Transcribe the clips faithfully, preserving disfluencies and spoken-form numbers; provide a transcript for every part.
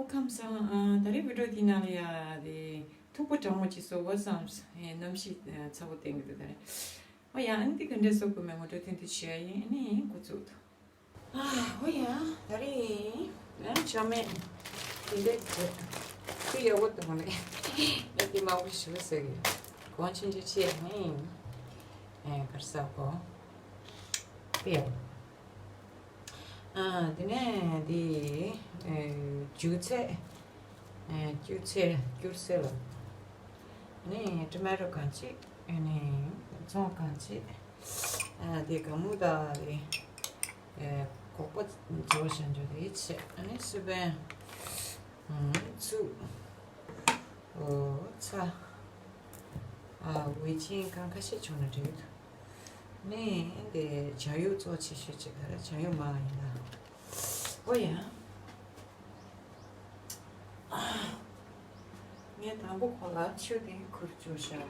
ཁམས་བཟང་། ཨ། ད་རེས་བི་ཌིའོ་འདི་ནང་ལ་ཡ་དེ་ཐུག་པ་གྲང་མོ་ཅིག་བཟོ་བསམས། ཨེ། གནམ་གཤིས་ཚ་པོ་བསྟན་གྱི་འདུག་ད་རེས། ཨོ་ཡ། ཨ་ནི་འདི་ག་འདྲས་བཟོ་དགོས་མིན་ངོ་སྤྲོད་ཐུང་ཐུང་བྱེད་ཡིན། ཨ་ནི་འགོ་བཙུགས་དང་། ཨ། ཨོ་ཡ། ད་རེས་ང་ཆ་མེད་འདི་འདྲས་བྱེད། འདི་ཡག་པོ་འདུག་ནས། ཨེ། འདི་མང་པོ་ཞིག་ཟེར་གྱི་ཡོད། གོང་ཆེན་ཆེ་ཆེ་ནི། ཨེ། གར་ས་གོ། འདི་ཡག་ཨ། དེ་ནས་འདི། ཨེ། ཅུ་ཚེ། ཨེ། ཅུ་ཚེ། ཅུ་ཚེ་ལ། ནི་ཊོ་མེ་ཊོ་གང་ཅིག་ཨ་ནི་ཚོང་གང་ཅིག་ཨ། དེ་ག་མུ་དང་དེ། ཨེ། སྒོག་པ་བཙོ་བཞག་འཇོག་དེ་ཆེ། ཨ་ནི་སི་པན། ཨ། ཚུ། འོ། ཚྭ། ཨ། ཝེ་ཅིན་གང་ཁ་ཤས་བྱུང་ན་འགྲིག་གི་འདུག་ནི་འདི་ཇ་ཡུག་གཙོ་ཆེ་ཤོས་ཅིག་ད་ར་ཇ་ཡུག་མང་ཡིན་ལ། ཨོ་ཡ། ངས་དང་པོ་ཁོ་ལ་ཆུ་དེ་ཁུར་བཅུག་བཞག་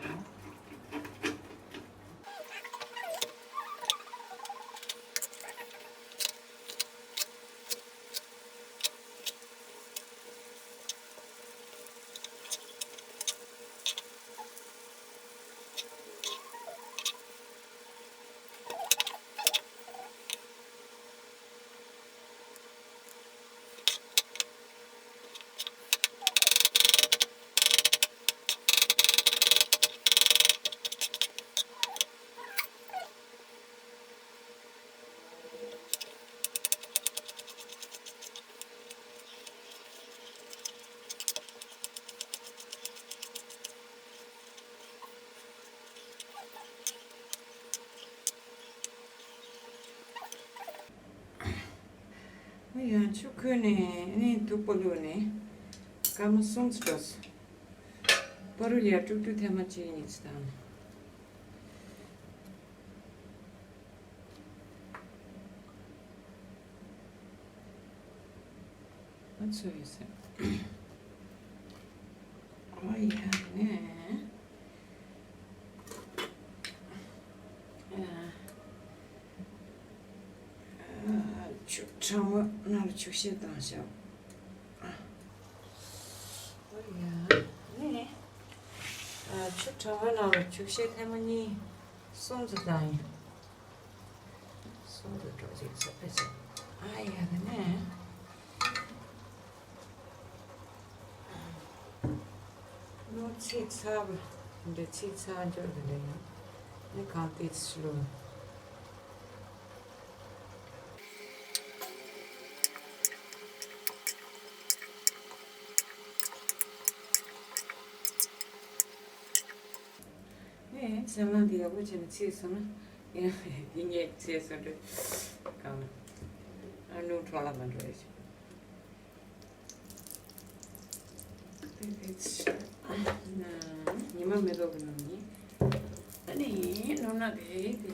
ཡང་ཆུ་ཁོལ་ནས་ནི་དུག་པ་བླུགས་ནས་སྐར་མ་གསུམ་ཙམ་འགྲོ་སོང་། བ་རུ་ལ་དཀྲུག་དཀྲུག་ཐེངས་མ་གཅིག་གཉིས་ཙམ་བཏང་ནས། ཨ། ཚོ་ཡོད་ས། ཨ་ཡ་ནས། ཨ། ཆུ་གྲང་མོ་ནང་ལ་ཆུ་བཤལ་བཏང་བཞག་ཨ། ཨ་ཡ་ནས། ཨ། ཆུ་གྲང་མོ་ནང་ལ་ཆུ་བཤལ་ཐེངས་མ་གཉིས་གསུམ་ཙམ་བཏང་ཡིན། སོང་དུ་འགྲོ་ཅིག་ཚ་པེ་ཚ། ཨ་ཡ་དེ་ནས། ནོར་ཚིག་ཚ་བ། འདྲེ་ཚིག་ཚ་འཇོག་དེ་འདྲ་ཡང་། ནི་གང་ཏི་ཚི་ལུ། ཨེ། སེམས་ནང་འདི་ཡག་པོ་བྱས་ནས་ཚིག་སོང་ན། ཡིན་ངས་ཚེ་སོང་འདྲ། གང་ན། ཨ། སྣུམ་འཕྲོ་བརླག་མ་འགྲོ་ཡ་ཞིག་ཉི་མ་མེ་ཏོག་གི་ནང་ནི། ཨ་ནི་སྣུམ་ནག་དེ་དེ།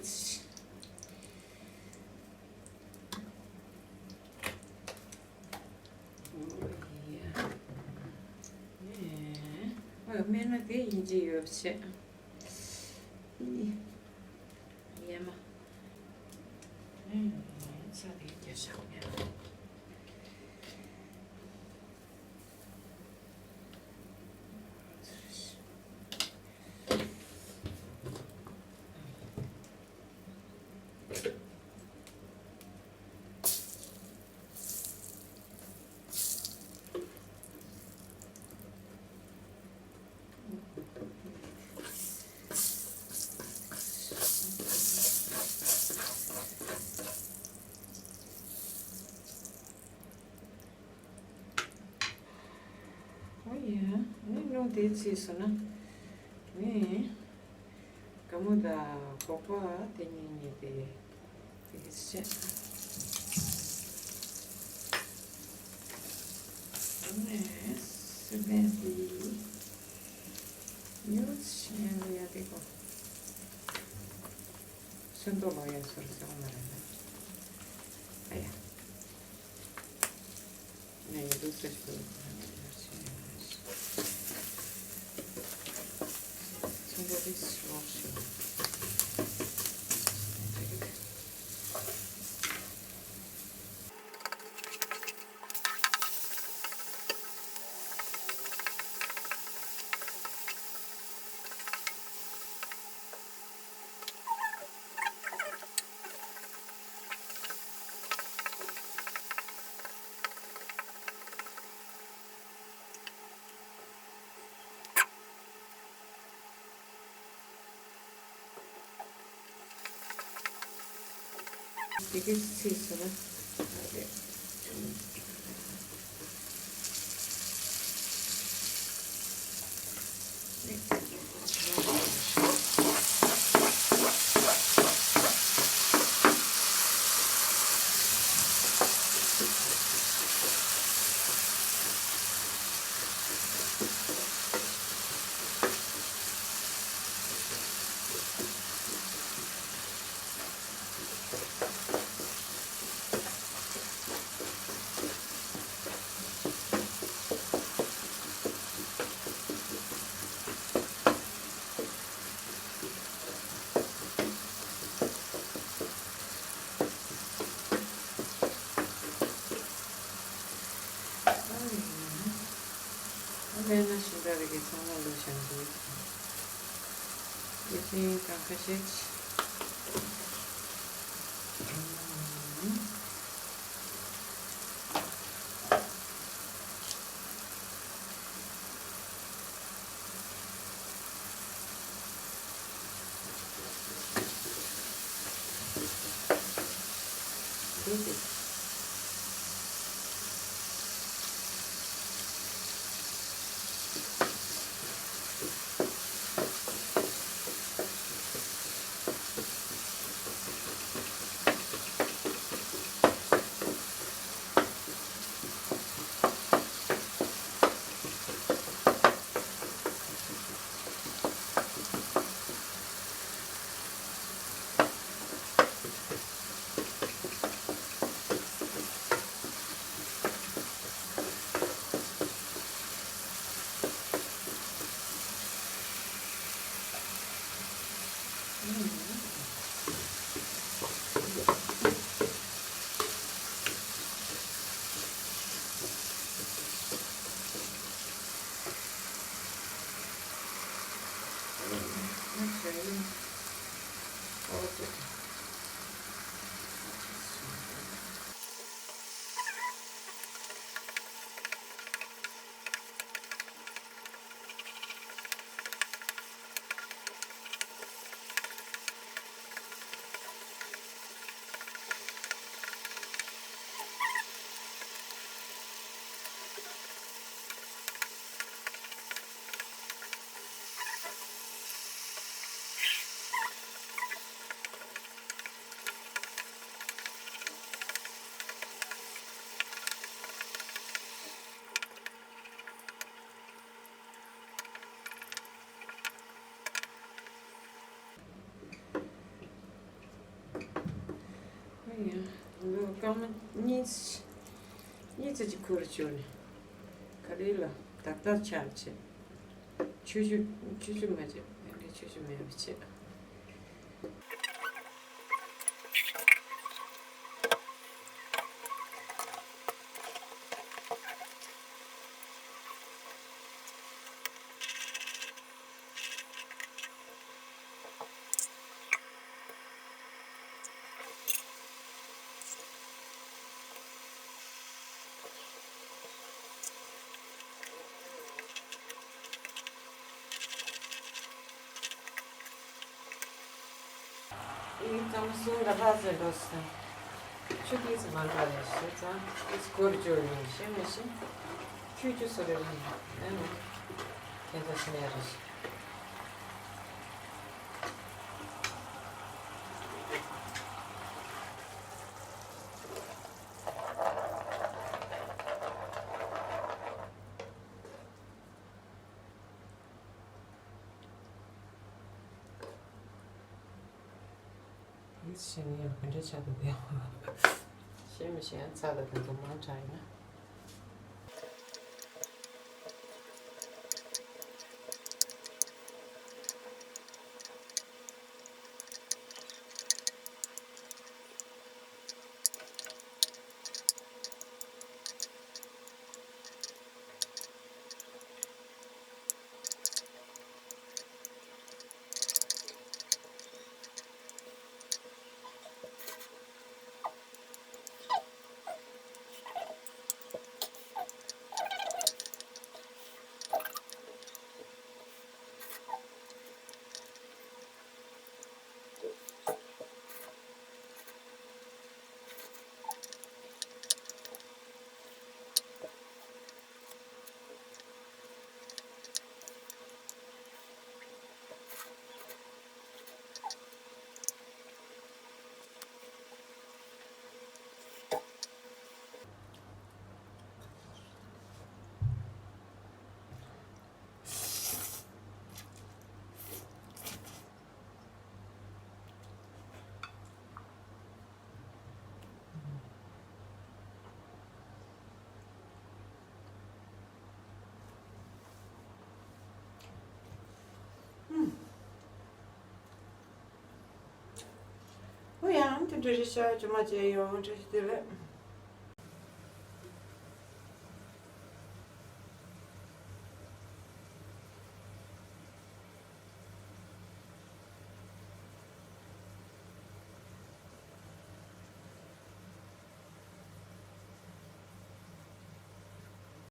ཨོ་ཡ། ཨེ། ཨོ། སྨན་སྣ་དེ་ཡིན་གྱི་ཡོད་པ་བྱས། ཨི། ཡ་མ། ཨེ། ཚྭ་དེ་རྒྱ་ཤག་ཡ། ཨོ་ཡ། ནི་སྣུམ་དེ་ཚིག་སོང་ན། ནི། དགའ་མོ་དང་སྒོག་པ་དེ་གཉིས་གཉིས་དེ་དེ་གི་ཆེ། ཨ་ནི་སི་པན་དེ་ཉོ་ཆེན་ལ་ཡ་དེ་གོ། སུན་ཏོ་ལོ་ཡ་སོར་སོང་མ་རེད་ན། ཨ་ཡ། ནས་ཡོད་དུ་སེར་པོ་ཚོང་པ་དེ་སྲོག་ཤོར། ཡི་གེ་ཚིག་ཟེར་ན། ཨ་རེ། ཨ་ནི། ཨ་ནི་ན་ཤིང་རྟ་རིགས་ཀྱི་ཚང་མ་ལོ་ཞང་གི། དེ་བཞིན་གང་ཁ་ཤས། ཡང་ལོ་སྐར་མ་གཉིས་གཉིས་ཙམ་ཅིག་ཁུར་བཅུག་ནས་ག་རེ་ལ་ཏག་ཏག་ཆགས་བྱས། ཆུ་ཆུ་ཆུ་ཆུ་མ་བྱས། ཨ་ནི་ཆུ་ཆུ་མེད་པ་བྱས། ཨི་ཙམ་སུན་ད་ལྷ་ཟེར་འགྲོ་སོང་། ཆུ་ཏིས་མ་འདྲ་རེད་ཞེས་ཙང་ཏིས་སྐོར་བཅོས་ཡིན་ཤེས་མི་ཤེས། ཆུ་ཆུ་སོ་རེ་རེད་ཨ་ནི་ཁྱེད་ཚོ་སུན་ཡ་རེད། ཡིད་ཆེས་ནས་ཡང་ག་འདྲ་ཆགས་འདུག་དེ། ཤེས་མི་ཤེས་ཡང་ཚ་ལ་དེ་ཚོ་མང་དྲགས་ཡིན་ན། བཀྲ་ཤིས་བདེ་ལེགས།